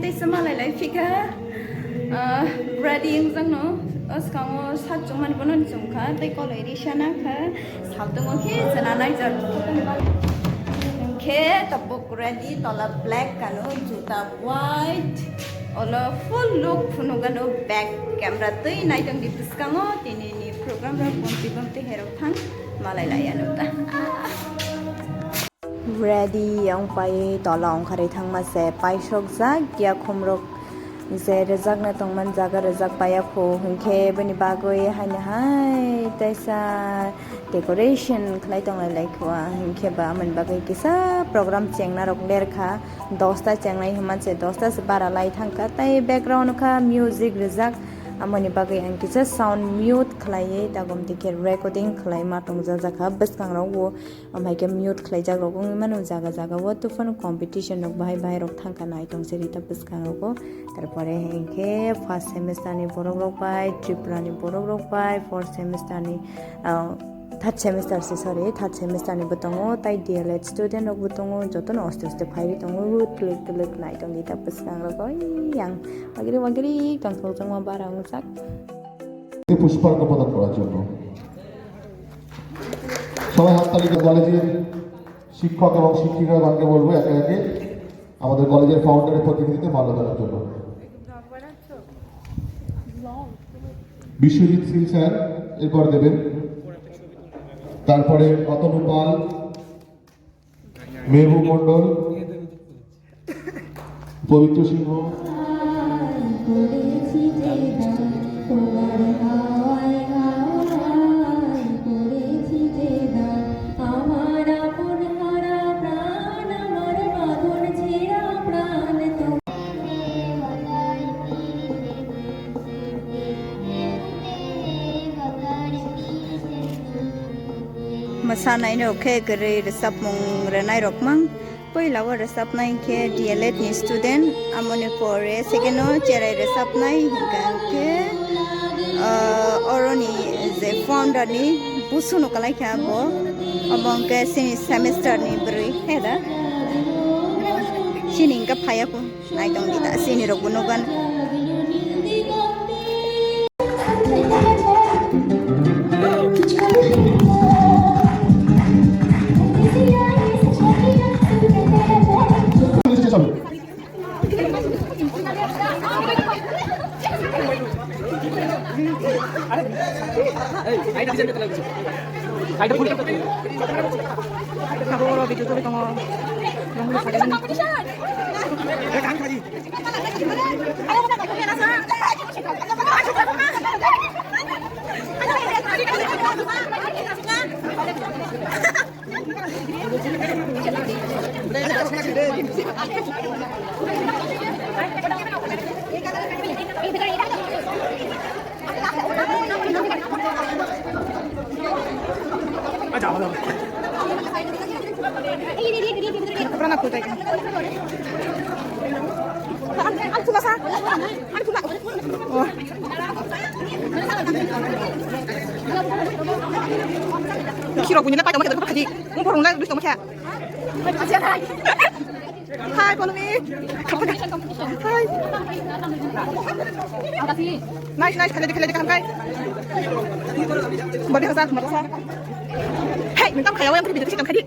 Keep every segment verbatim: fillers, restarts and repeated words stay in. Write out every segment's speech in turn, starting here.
Tei se malai lai phikha, ah, ready wngjakno, o swkango sak chumani bono chumkha, tei koloi risa nangkha, saltongo khe chwna naijak. Hwnkhe tabuk ready, tola black kano, juta white, olo full look phunukgano, back camera twi naitongdi bwskango, tinini program rok bomti bomti herok thang malai lai ano ta. Ready wng pai tola wngkharwi thangma se paisokjak yakhumrok je rwjakna tongmani jaga rwjak paiya kho, hinkhe bini bagwi haino hai teisa decoration khlai tonglai lai kho, hinkhe ba amoni bagwi kisa program chengna rok lerkha, dosta chengnai hinma se dosta se bara lai thangkha, tei background kha music rwjak, amoni bagwi ang kisa sound mute khlaiwi tagom tikhe recording khlaima tongjajakha bwskangrok o. Amhaikhe mute khlaijak rok wngwi mano jaga jaga o, tei phano competition rok bahai bahai rok thangkha naitong se rita bwskang rogo. Tarpore hinkhe first semester ni borok rok bai, Tripura ni borok rok bai, fourth semester ni, ah, third semester se, sorry, third semester ni bo tongo, tai D L Ed student rok bo tongo, jotono aste aste phaiwi tongo, twlwk twlwk naitong rita bwskang rogo. Yang bagiri bagiri tongthok jongma bara wngsak. পুষ্পার্ঘ্য প্রদান করার জন্য। সবাই হাততালি দিয়ে কলেজের শিক্ষক এবং শিক্ষিকাগণকে বলবো একে একে আমাদের কলেজের ফাউন্ডারের প্রতিনিধিতে মাল্য দানের জন্য। বিশ্বজিৎ সিং স্যার এরপর দেবেন, তারপরে অতনু পাল, মেহবুব মণ্ডল, পবিত্র সিংহ। Mwsanaino khe kwrwi rwchapmung rwnairok mang. Puila o rwchapnai khe D L Ed ni student, amoni pore second o cherai rwchapnai hwnkha khe, ah, oroni je founder ni busuno kwlai kha bo, obo hwnkhe chini semester ni bwrwi heda, chini hwnkhe phaiya kho. Naitong di ta, sini rok bo nugan. Abo oro video tuli tongo. Sirok buini le paitama khe khadi. Ung phorong le dui tongma khe. Hi, follow me. Hi. Nice, nice, khalai de, khalai de, kaham khai. Body hazar, mata sa. Hey, minta khaya, yang pergi de, kaham khai di.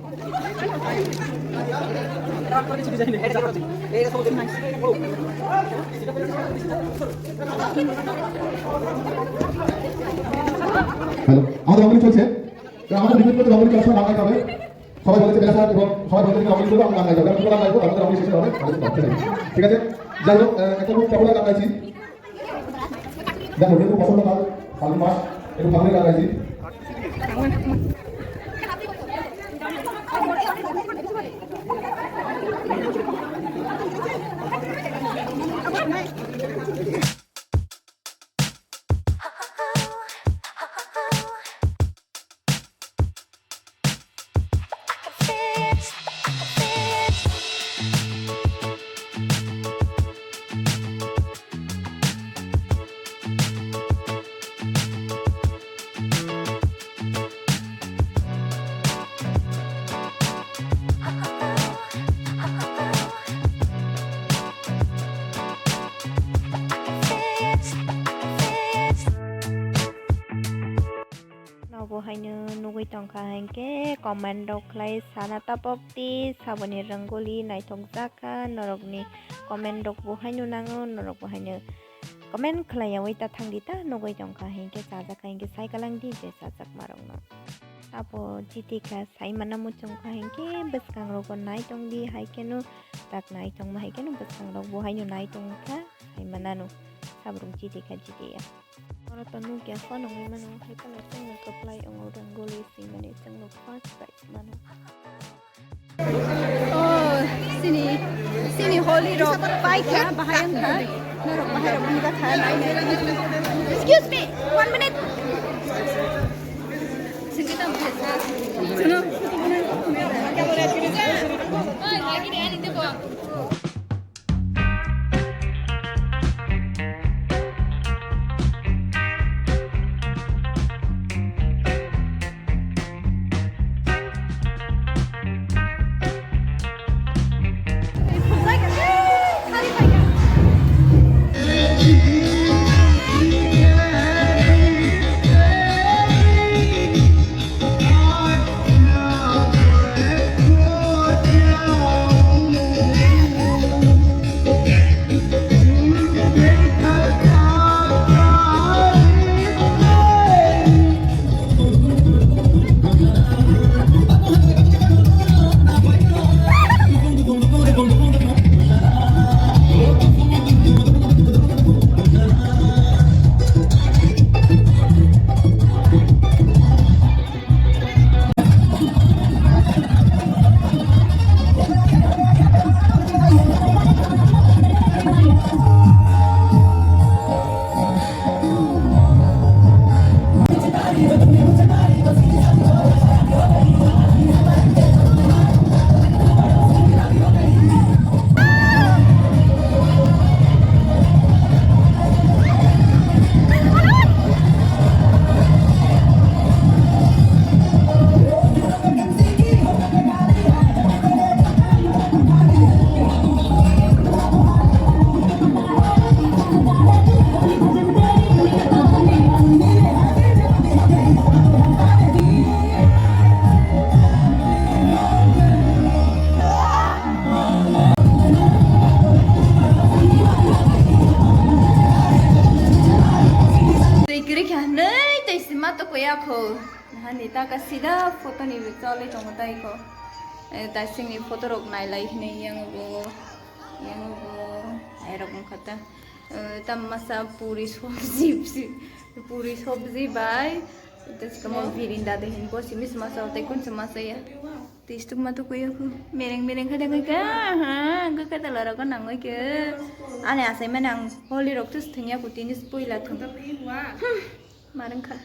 Hello, আমাদের রঙালি চলছে। তো আমাদের রিপিট করতে রঙালি চলছে, লাল লাইট হবে। সবাই বলেছে বেলা সারা এবং সবাই বলেছে রঙালি করবো, আমরা লাল লাইট হবে। আমরা লাল লাইট করবো, আমাদের রঙালি শেষ হবে, আমাদের রঙালি শেষ হবে। ঠিক আছে? যাই হোক, আহ, একটা খুব পপুলার গান গাইছি। দেখো, যেহেতু বসন্তকাল, ফাল্গুন মাস, একটু ফাল্গুনের গান গাইছি। Kha hinkhe comment rok khlai sana tapok di, saboni rangoli naithok jak kha, norokni comment rok bo haino nango, norok bo haino comment khlaiyawi ta thangdi ta, nugwi tongkha hinkhe chajak kha hinkhe sai kalang di je chajak marokno. Abo jiti kha sai mana muchung kha hinkhe bwskang rogo nai tongdi, hai kheno tak nai tongma hai kheno bwskang rok bo haino nai tongkha sai manano, sabrung jiti kha jiti ya. Oro to nukya phano wngwi mano, hai phano chwngno kwplai wngo rangoli swimani, chwngno first prize mano. Oh, sini, sini holi rok pai kha, bahai wng kha. Norok bahai rok wngwi kha, nai nai. Excuse me, one minute. Suno. Twi kwrwi kha hwnwi twi sima tukuya kho. Hani taka sida photo ni choli tongo tai kho. Eh, daising ni photo rok nailai hinwi yang bo, yang bo, ai rok wngkha ta. Eh, tam masa puri sobji, puri sobji bai. Tei sikamo birinda de hin bo simi sima sa tei kun sima sa ya. Tei stuk ma tukuya kho. Mereng mereng kha de kha, ha, kha kha tala rok nangoi khe. Ani asai mani ang holi rok tus thengya kho tini spoila thung. Hmm, mareng kha.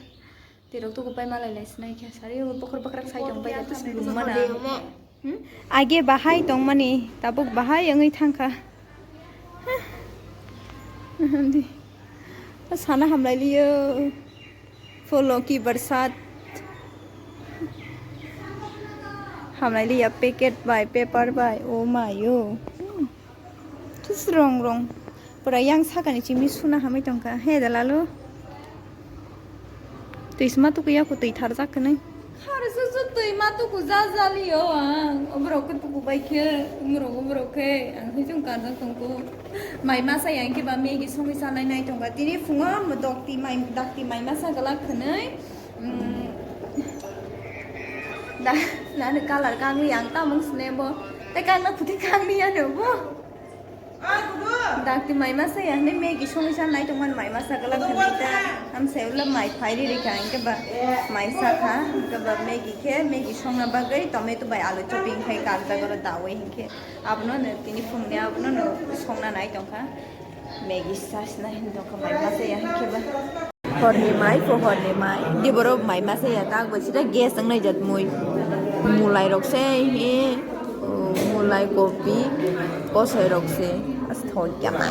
Tirok tuku pai malai lai sinai khe sari o bokhor bokhor sai tong pai ya tus lum mana. Hmm? Age bahai tongmani, tabuk bahai wngwi thangkha. Sana hamlailiyo. Phulo ki barsat. Hamlailiya packet bai, paper bai. Oh my, oh. Hmm. Tus rong rong. Pura yang sakani chimi suna hamwi tongkha. He da lalu. Twi sima tukuya kho twi tharjak khnwi. Kharsusu twi ma tuku jajaliyo ang. Oborok khe tuku bai khe, umrok oborok khe. Ang khe chwng karjak tongkho. Mai masa yang khe ba Maggi songwi sanai nai tongkha. Tini phungo mo dokti mai, dakti mai masa glak khnwi. Mm. Da, nanu colour kangwi ang tamung sne bo. Tei kangna phuti kangni ya no bo. Dakti mai masa ya hwnwi Maggi songwi sa nai tongmani mai masa glak hwnwi ta. Amsai ulo mai phairi rikha hinkhe ba mai sakha hinkhe ba Maggi khe Maggi songna bagwi tomato bai alu chopping khai karjak oro dawi hinkhe abono no tini phungni abono no songna nai tongkha Maggi sasna hin tongkha mai masa ya hinkhe ba. Horni mai, pohorni mai. Di borok mai masa ya tak bai sida gas wngnai jat mui. Mulai rok se he, oh, mulai kopi, kosoi rok se. As thok ya ma.